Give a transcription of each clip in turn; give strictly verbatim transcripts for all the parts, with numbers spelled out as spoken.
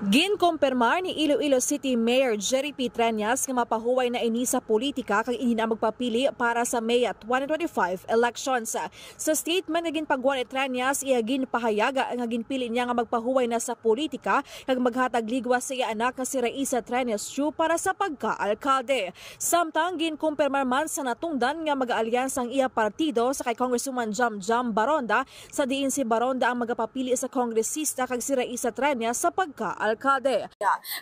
Ginkumpirmar ni Iloilo City Mayor Jerry P. Treñas nga mapahuway na ini sa politika kag ini na magpapili para sa May twenty twenty-five elections. Sa statement nga ginpagwa ni Treñas, iya ginpahayag nga ginpili niya nga magpahuway na sa politika kag maghatag ligwas sa iya anak nga si Raisa Treñas Chu para sa pagka-alkalde. Samtang ginkumpirmar man sa natungdan nga mag-aalyansa ang iya partido sa kay Congresswoman Jam Jam Baronda, sa diin si Baronda ang magapapili sa kongresista kag si Raisa Treñas sa pagka-alkalde.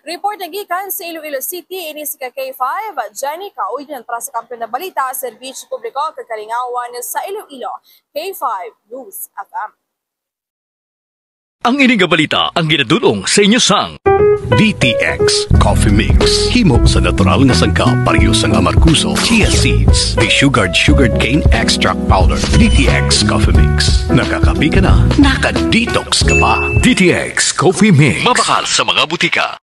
Report na gikan sa Iloilo City, ini si ka K five, Jenny Kauynan para sa Kampiyon na Balita, Serbisyo Publiko kag Kalingawan sa Iloilo, K five News F M. Ang ini nga balita ang ginadul-ong sa inyo sang D T X Coffee Mix. Himo sa natural nga sangkap, pareho sang amargoso, chia seeds, desugared sugarcane extract powder. D T X Coffee Mix. Nakakape ka na, naka-detox ka pa. D T X Coffee Mix. Mabakal sa mga butika.